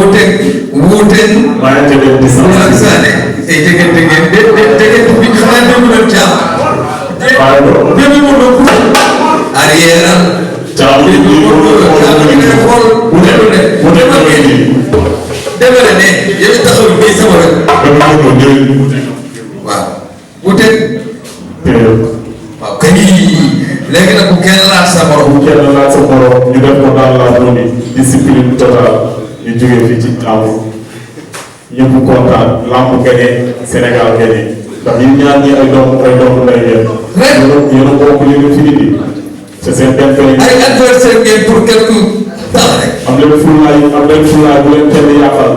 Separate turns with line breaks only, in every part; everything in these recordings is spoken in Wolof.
wuuteen
maa ngi jege distance
Sané ay jege bi xanaa déglu leen Thiam bébé Modou arrière
Thiam bi
xool demale ne yow taxaw bi sama rek waaw wuuteen waaw kañ léegi nag bu kenn laal sa morom
bu kenn laal sa morom ñu def ko dans la bonne discipline totale ñu jógee fii ci làmb ñëpp kontaan làmb gagné Sénégal gagné ndax yi ñaar ñi ay doomu lay yéen yéen a bokk li nga fi indi c'est seen benn
ay adversaire ngeen pour quelque temps rek
am leen fulaay bu leen kenn yàqal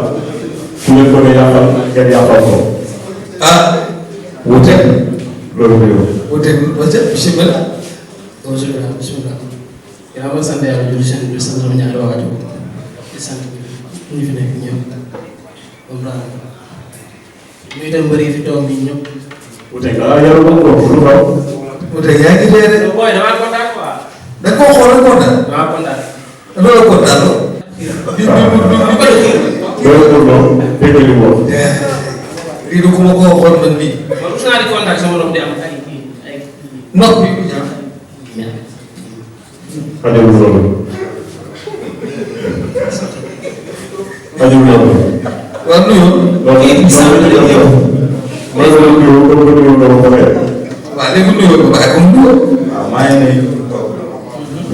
ku leen bëgg a yàqal ngeen yàqal ko
ah wuute
loolu mooy
wuute bismillah
bismillah yaa ma sant yàlla julli seen bi sant sama ñaari waajur di sant ñu fi nekk ñëpp moom laa ñuy dem bëri fi toog nii ñëpp
wuute nga yaru ba ko lu raw
wuute yaa ngi dee de
booy damaa kontaan quoi
da koo xool rek kontaan
damaa kontaan
loolu kontaan loo
loolu pour loolu dégg li mu wax
lii du ko ma koo xool man nii
man mos naa di kontaan sama doom di am ay
nopp bi
xajul loolu xajul loolu
waaw nuyu
waaw léegi
nuyu ba bàyyi ko mu nuyu
maa ngi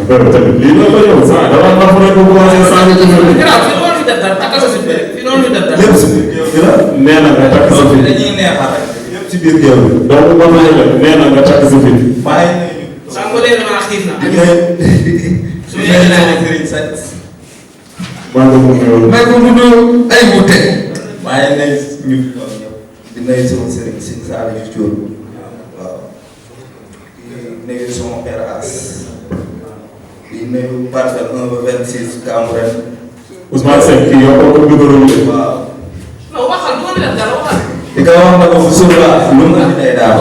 lay tamit lii la yow sax dama la fa nekk bu commencé saa yu bëri
grave fi noonu fi def dara takkal sa fit rek fi noonu fi def dara
lépp si biir nee na nga takk sa fit
dañuy neexal rek yëpp ci biir
yow donc man la nee na nga takk sa fit
maa ngi
sànq lee damaa xiif na
su ñu leen Serigne Seck
maa ngi mu ñëw
may ko mu nuyu ay wuute
maa ngi lay ñu di nuyu sama Serigne Sine Saliou Thiour waaw di nuyu sama père As di nuyu parcelle 1 ba 26 Cambérène
Ousmane Seck kii yow ko dugal
waaw
non waxal du ma def dara waxal
di ko wax na ko surba lu mu andi day daal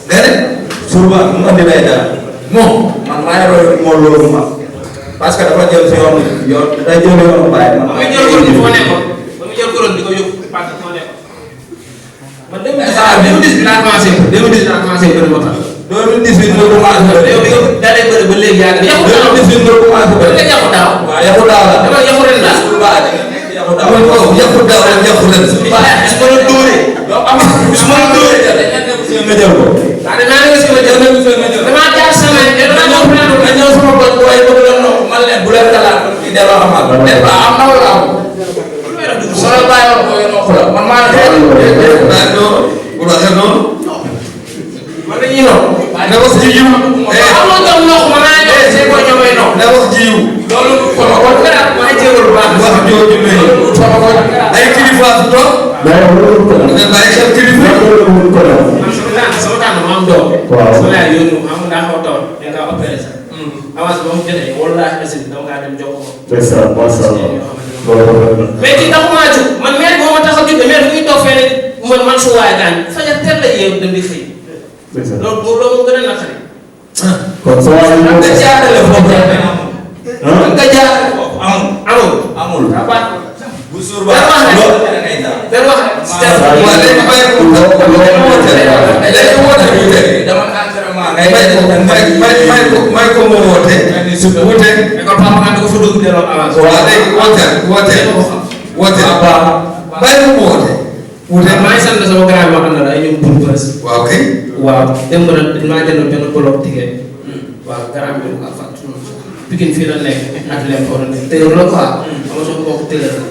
déedéet
surba lu mu andi day daal
moom
man maa ngi roy moo loolu ma parce que dafa jël si yoon day jël yoonu bàyyi man
ba muy jël kuréel bi foo nekkoon ba muy jël kuréel di ko yóbbu parce que foo nekkoon man 2010 bi laa commencé 2010 laa commencé bëri moo tax
2018 nga commencé
yow bi nga dalee bëri ba léegi yaa ngi yàqu daaw
2018 nga commencé
ba nga yàqu daaw
waaw yàqu daaw la
dama yàqu ren laa
surba da nga nekk yàqu daaw
man ko yàqu daaw rek yàqu ren
bis ma la dóoree yow am bis ma la dóoree
nga jël ko
waaw dinaa ne nga jël damaa jaar semaine te dama ñëw prendre
nga ñëw sama bopp waaye bëgg la nopp man leen bu leen xalaat di delloo amal des fois am na wala am soo la bàyyi woon koy nopp la man maa la
bàyyi noonu bu waxee noonu
man dañuy nopp
na wax ji yiw
amoo nga nopp ma naa ñëw see boo ñëwee nopp
na wax ji yiw
loolu kon kon nga maa jégal bu baax
wax jooju ne ay kilifa fi toog nga bàyyi xel kilifa
sama tànn ma am doom
waaw
sama yaay yónni ma am daa xaw a tawat dañ kaa opéré sax avance ba mu jotee wallaahi asin dama kaa dem jox ko
ndeysaan macha allah
mais kii taxumaa jóg man mère boo ma tax a jóg mère bu ñuy toog fee ne man su waay gaañ fajar teel la yeewu dem di xëy loolu moo gën a naqari
kon soo waay
nga jaarale foofu nga jaarale foofu amul
amul
bu suur ba loolu da ngay daal
benn wax
waa léegi bàyyi ko léegi woote bi de
dama entraînement
may ko mu woote wuute
école papa nga ko fa dugg delloo avance
waa léegi woote bàyyi ko mu woote wuute
maa ngi sant sama grand bi ma xam ne la ay ñoom pour bës
waaw kay
waaw démb nag dañ maa jënd benn bloc ticket waaw grand bi ma fàtt Pikine fii la nekk ak leen foo nekk tëyër la quoi ama sama mbokk tëyër la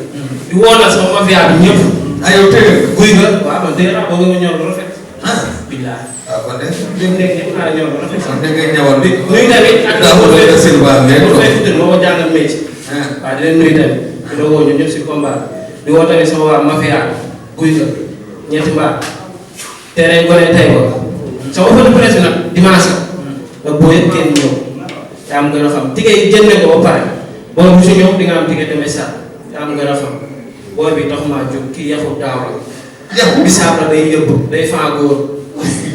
di woo na sama mafia bi ñëpp
ayoo tëgg
guy nga waaw man tëyër boo nga ñëw lu rafet billahi
waaw kon de
dem nekk ñëpp naa ñëw lu rafet
da ngay ñëwal bi
nuyu tamit ak
daa ko doon Silva ngeen
ko
ko
fay futur moo ko jàngal métier waaw di leen nuyu tamit di la woo ñu ñëpp si combat di woo tamit sama waa mafia guy nga ñetti mbaar terrain gone tey ko sama open presse nag dimanche la boo yëpp kenn ñëw yaa am gën a xam ticket yi jënd ko ba pare boo bu si ñëw di nga am ticket demee sax yaa am gën a xam booy bi taxumaa jóg kii yaxu daaw la yaxu bisaab la day yëbb day faa góor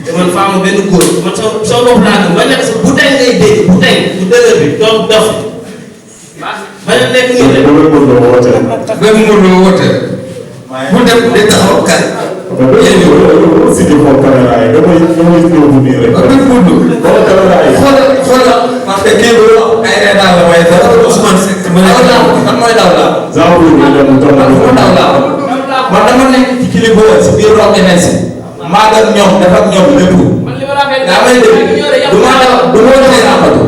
te man faa ma benn góor man soo bopp laa gëm ba nekk sa bu tey ngay dégg bu tey bu dëgër bi doom dof bañ a nekk nii rek.
Bébé Modou Lo woote.
Bébé Modou Lo woote. bu dem day taxaw kan.
yéen ñëw si di xool caméra yi damay ñëw bu nii rek.
Bébé Modou Lo.
xool caméra yi.
xoolal parce que kii bi ay reetaan la waaye dara Ousmane Seck ma ne man mooy daw laa.
genre bu ñu dem toog na
man daw laa man dama nekk ci kilifa si biir Rock NS maa ngi ak ñoom def ak ñoom lépp. daa may dégg du ma daw du ma doxee laaxatu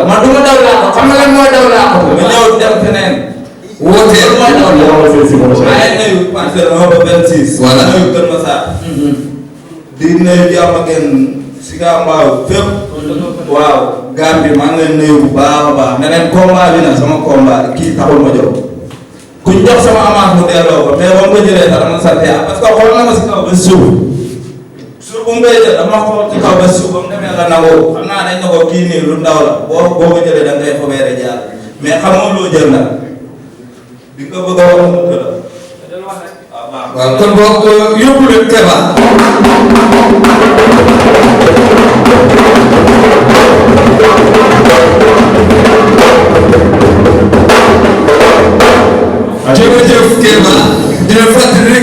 man du ma daw laaxatu xam nga lan mooy daw laaxatu ma ñëw dem feneen wootee mooy daw laaxatu maa ngi nuyu parcelle 1 ba 26 voilà nuyu Kër Massar di nuyu Diamaguène Sicap Mbao fépp waaw Gambie maa ngi leen nuyu bu baax a baax ne leen combat bi nag sama combat kii taxul ma jóg kuñ jox sama avance mu delloo ko mais ba mu ko jëlee sax dama sant yàlla parce que xool na ma si kaw ba suuf suuf bu mu koy jël dama xool ci kaw ba suuf ba mu demee la nangoo xam naa dañ ne ko kii nii lu ndaw la boo ko jëlee da ngay fobeere jaar mais xamoo loo jël nag di ko bëgg a wax mu tëdd. waaw kon boog yóbbu leen Keba. jërëjëf Keba dina fàttali